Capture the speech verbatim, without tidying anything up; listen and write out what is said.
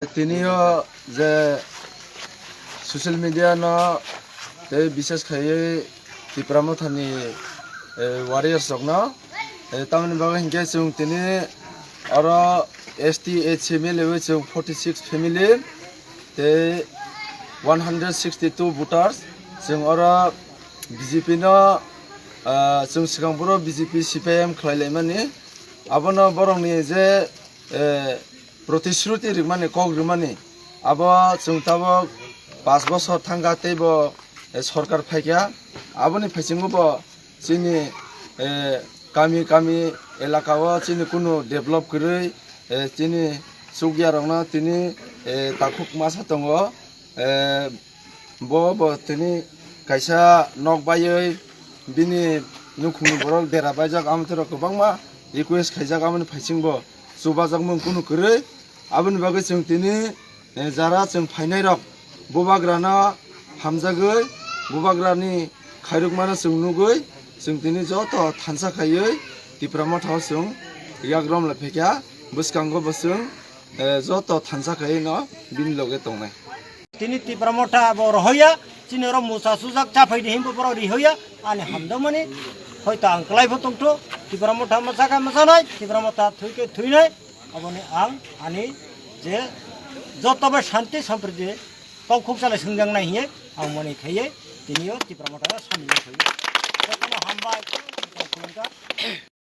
Tini o je social media no tei bises khaiwi Tipra Motha ni, eh, warriors rok no, eh, tamoni bagwi hinkhe chwng tini oro S T H C milewi chwng forty six family tei one hundred sixty two voters chwng oro B J P no, ah, chwng swkang phuru B J P C P I M khlai laimani, abono borokni je, eh, protishruti rwmani, kok rwmani, abo chwng tabok pash bosor thangkha teibo, eh, sorkar phaikha. Aboni phaisingo bo chini, eh, kami kami elaka o chini kunu develop kwrwi, eh, chini chukya rokno tini, eh, takhuk masa tongo. Eh, bo, bo tini kaisa nok baiwi bini nukhungni borok dera baijak, amtwrok kwbangma request khaijak, amoni phaisingo bo chubajakmung kunu kwrwi. Aboni bagwi chwng tini, eh, jara chwng phainairok bubagrano hamjagwi, bubagrani khairokmano chwng nugwi, chwng tini joto thansa khaiwi Tipra Motha o chwng yak romlai phaikha. Bwskango bo chwng, eh, joto thansa khaiwi no bini loge tongnai. Tini Tipra Motha bo rohoya, chini oro musa sujak chaphai di himbo borok rihoya, ani hamdamani hoito ang kwlai pho tongtho, Tipra Motha mwsakha mwsanai, Tipra Motha thwikhe thwinai, aboni ang ani je joto bai shanti sampriti kok khuk chalai swngjak nai hiye ang mani khaiye tini o Tipra Motha samil khaiye. Jotono hambai.